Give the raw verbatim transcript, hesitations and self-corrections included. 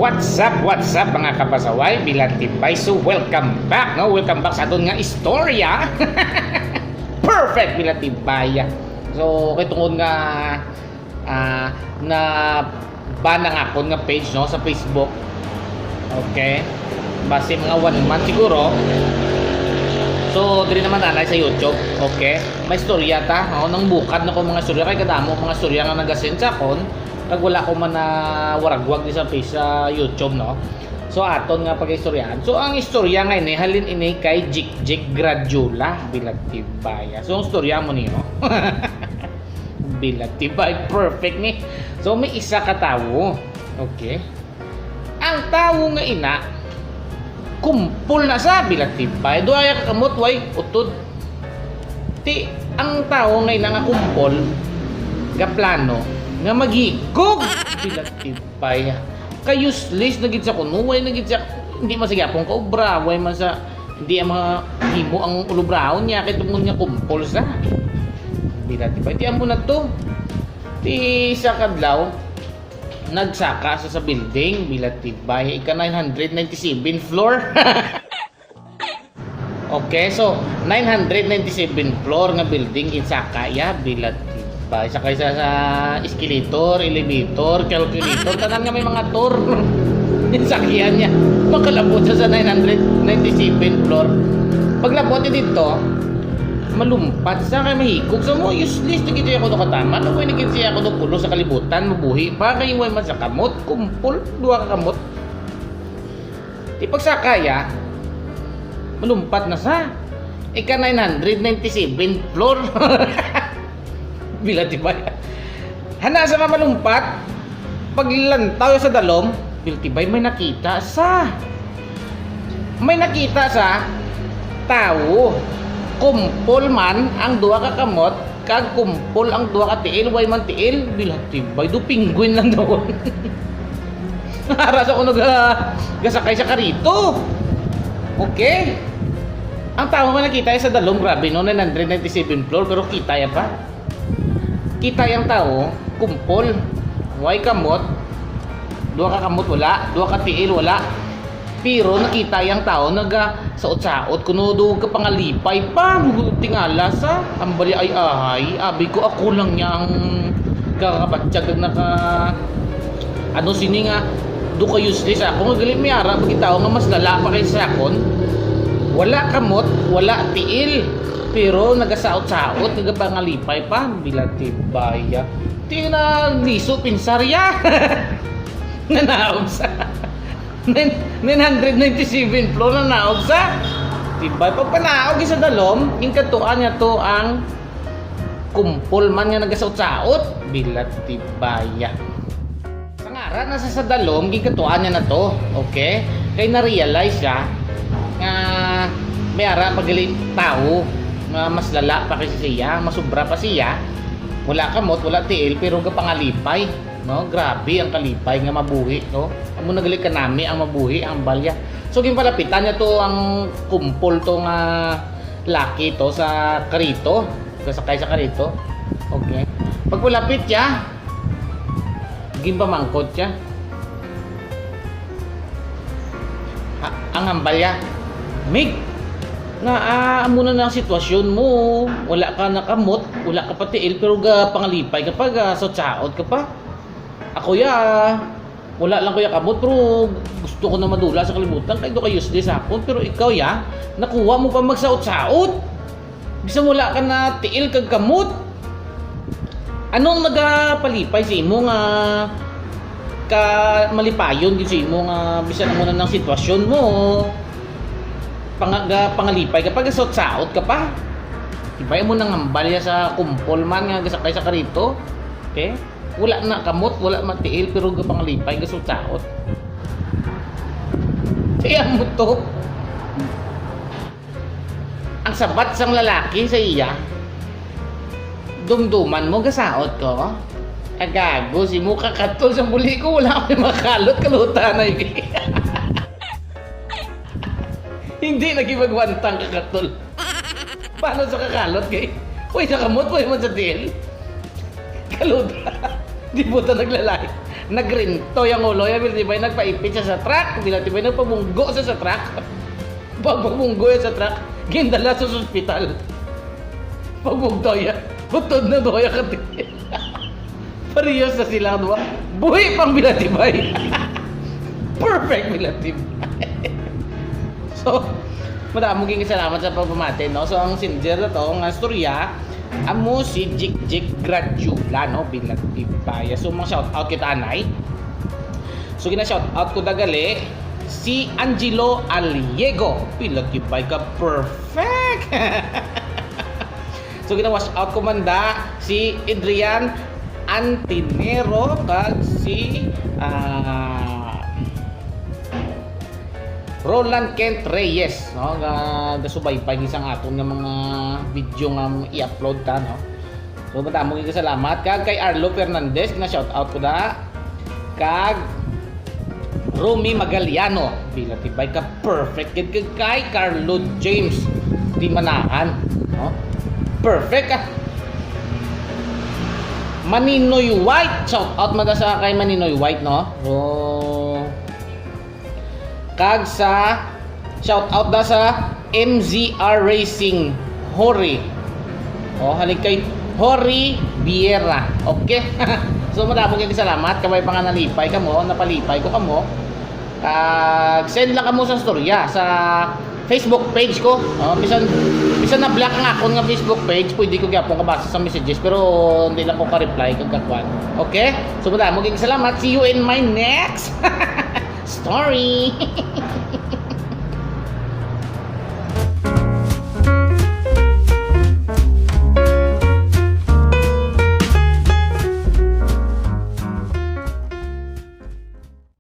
What's up, what's up, mga kapasaway? Bilatibay. So, welcome back, no? Welcome back sa aton nga istorya. Perfect, Bilatibay. So, kay tungod nga, ah, na ban ang akon nga page, no, sa Facebook. Okay? Basi mga one month siguro. So, diri naman anay sa YouTube. Okay? May istorya ta. Oh, nang bukad na ko mga istorya. Kay kadamo mga istorya nga nagasend sa akon. Kag wala ko man na waragwag di sa page sa YouTube, no? So, aton nga pag-istoryahan. So, ang istorya nga ini, halin ini kay Jik Jik Gradiola, Bilatibay. So, ang istorya mo niyo. Bilatibay, perfect ni. So, may isa ka tawo. Okay. Ang tawo nga ina, kumpol na sa Bilatibay. Duha ya ka kamot, way utod. Ti, ang tawo nga ina nga kumpol, gaplano, nga maghigog. Bilatibay. Kay useless na gid sa kuno, way na gid siya, hindi man sa gyapon ka obra, way man sa, hindi ang mga himo ang ulubrahon niya, kay tungod nga kumpol sa. Bilatibay. Ti, amo na to. Ti, sa kadlaw, nagsaka sa, sa building, Bilatibay, ika nine hundred ninety-seven floor. Okay, so, nine hundred ninety-seven floor nga building, insaka ya, Bilatibay. Sakay sa, sa escalator, elevator, calculator, tanan nga may mga tour. Insakyan niya. Makalabot sa, sa nine hundred ninety-seven floor. Paglabot niya dito, malumpat sa kay mahigog. So, mo, useless na gid ako nakatama. Ano ko yung naging siya ako ng pulo sa kalibutan? Mabuhi pa kayo man sa kamot. Kumpol, duha ka kamot. Di pagsakay, ah. Malumpat na sa ika nine hundred ninety-seven floor. Bilatibay. Hana sa nga malumpat, paglantaw sa dalom, Bilatibay, may nakita sa. May nakita sa tawo. Kumpol man ang duha ka kamot, kag kumpol ang duha ka tiil, way man tiil, Bilatibay, do penguin lang daw. Nara sa kuno ga, gasakay sa karito. Okay. Ang tawo nga nakita sa dalom, grabe, no, nine hundred ninety-seven floor, pero kita ya pa. Kita yang tawo, kumpol. Way kamot. Duha ka kamot, wala. Duha ka tiil, wala. Pero nakita yang tawo, naga, saot-saot kuno do ka pangalipay pa, tingala sa, ang bali ay ahay, abi ko ako lang niya ang kakabatyag naka, ano sini nga, do ka useless ako, nga gali may ara, pagkitaw nga mas lala pa kay sa akon, wala kamot, wala tiil, pero nagasaot-saot, nagapangalipay pa, Bilatibaya. Di na liso, pinsarya. Nanaog sa. Nine, nine hundred ninety-seven floor na naog sa. Tibay, pagpanaog sa dalom, yung katuan niya to ang kumpol man nga nagasaot-saot. Bilat tibaya. Sa ngara na sa, sa dalom, gigatuan niya na to. Okay? Kay na-realize siya nga may ara pagaling tao nga mas lala pa kasi siya, mas sobra pa siya. Wala kamot, wala tiil, pero gapangalipay. No? Grabe ang kalipay nga mabuhi, no? Amo na gali kanami ang mabuhi, ang balya. So, ginpalapitan niya to ang kumpol to nga laki to sa karito. Kasakay sa karito. Okay. Pagpalapit siya, ginpamangkot siya. Ha, ang hambal niya, "Mig, nga, ah, amo na ang sitwasyon mo. Wala ka nakamot, wala ka patiil, pero ga pangalipay ka pa, ga saot-saot ka pa." Ako ya, wala lang ko ya kamot, pero gusto ko na madula sa kalibutan, kay do ka useless sa akon, pero ikaw ya, nakuha mo pa magsaot-saot. Bisan wala ka na tiil kag kamot. Ano ang nagapalipay sa imo nga ka malipayon gid sa imo nga bisan amo na nang sitwasyon mo, panga-, ga-, pangalipay ka pa, gasaot-saot ka pa? Diba imo nang hambal ya sa kumpol man nga gasakay sa karito? Okay? Wala na kamot, wala matiil, pero gapangalipay, gasaot-saot. Kaya mo to. Ang sabat sang lalaki sa iya, dumduman mo, gasaot ko. Agago, si mo kakatol sa buli ko, wala may makalot, kalutan na yun. Hindi naging magwantang kakatol. Paano sa kakalot kay? Uy, sa kamot, uy, man sa tiil. Kaluta. Di po ta naglalay. Nagrinto yang ulo ya, Bilatibay, nagpaipit siya sa truck. Bilatibay, nagpabunggo siya sa truck. Pagpabunggo ya sa truck, gindala sa ospital. Pagbugtaw ya, butod na duha ya kati. Parehas na sila duha. Buhi pang Bilatibay. Perfect Bilatibay. So, madamo ging salamat sa pagpamati, no? So, ang sender na to nga storya, amo si Jik Jik Gradiola, no? Bilatibay. So, mga shout out kita, anay. So, gina-shout out ko dagali si Angelo Aliego. Bilatibay ka, perfect. So, gina-wash out ko man da si Adrian Antinero kag si, ah, Roland Kent Reyes, no, nga gasubaybay ni sang aton nga mga video nga i-upload ta, no. So, madamo gid salamat kag kay Arlo Fernandez, gina-shout out ko da, kag Romy Magaliano. Bilatibay ka, perfect gid kag kay Carlo James Timanahan, no? Perfect, ah. Maninoy White, shout out man da sa kay Maninoy White, no? So, kag sa shout out da sa M Z R Racing Hori. Oh, halin kay Hori Biera. Okay. So, madamo kay salamat. Kabay pa nga nalipay kamo, napalipay ko kamo. Kag send lang kamo sa storya sa Facebook page ko. Oh, bisan bisan na-block ang akon nga Facebook page, pwede ko gyapon kabasa sa messages, pero hindi lang ko ka-reply kag kakwan. Okay? So, madamo kay salamat. See you in my next story.